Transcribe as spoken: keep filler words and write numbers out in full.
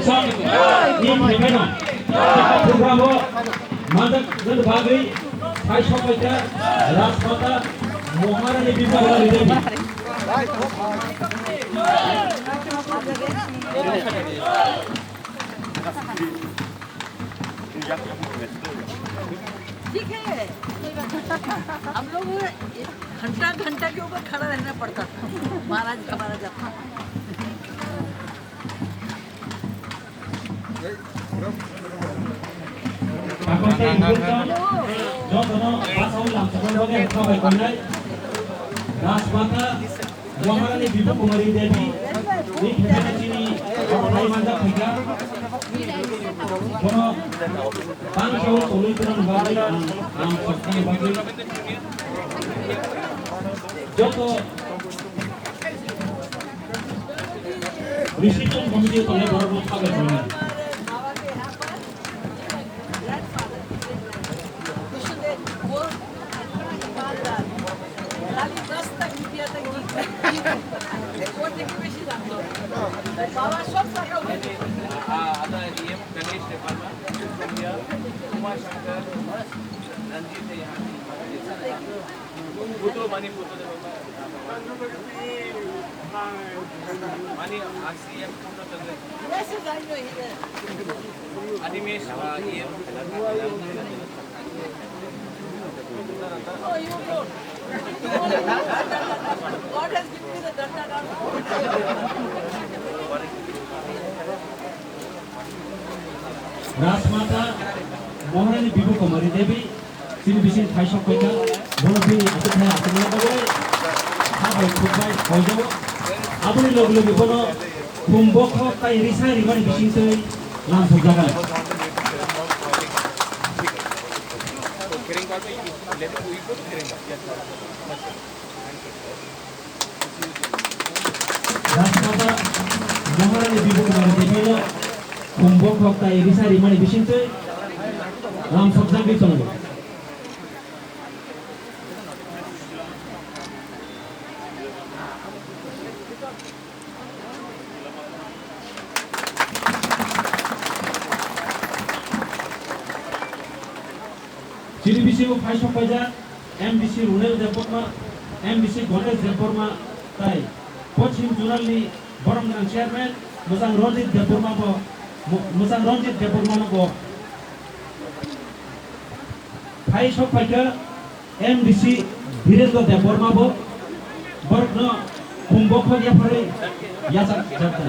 Ni phaimano program o manjak jani bagwi phai sokpaikha Rajmata Maharani Bibha Kumari Devi. ठीक है, हम लोग घंटा घंटा के ऊपर खड़ा रहना पड़ता था, महाराज हमारा जब था। Jotono basawi lamsokna bagwi ang khabai tongnai Rajmata Maharani Bibha Kumari Devi ni khetha chini okhai manjak phaikha. Bono bangsa o tongwi tongna bagwi ang, ang sokna bagwi joto reception committee o tongnai borokno khabai tongnai. Mani, asi yang pun tak ada. Animesh, ah, iya. Oh, you don't. God has given me the data now. Rajmata Maharani Bibha Kumari Devi chini bising phai sok paikha, bono bini aswk hai aswk nang bagwi ha bai khuk bai hoijago. Aboni loge loge bono khum bokhok tai risa rimani bisingtwi lamsokjago. Rajmata Maharani Bibha Kumari Devi no khum bokhok tai risa rimani bisingtwi lamsokjagwi tongo. Chini bisingo phai sokpaijak M D C Runel Debbarma, M D C Ganesh Debbarma tai Pochim Zonalni borok gwnang chairman Mwchang Ranjit Debbarma bo, Mwchang Ranjit Debbarma no bo phai sokpaikha. M D C Birendra Debbarma bo borokno khum bokhok yapharwi yachak jak kha.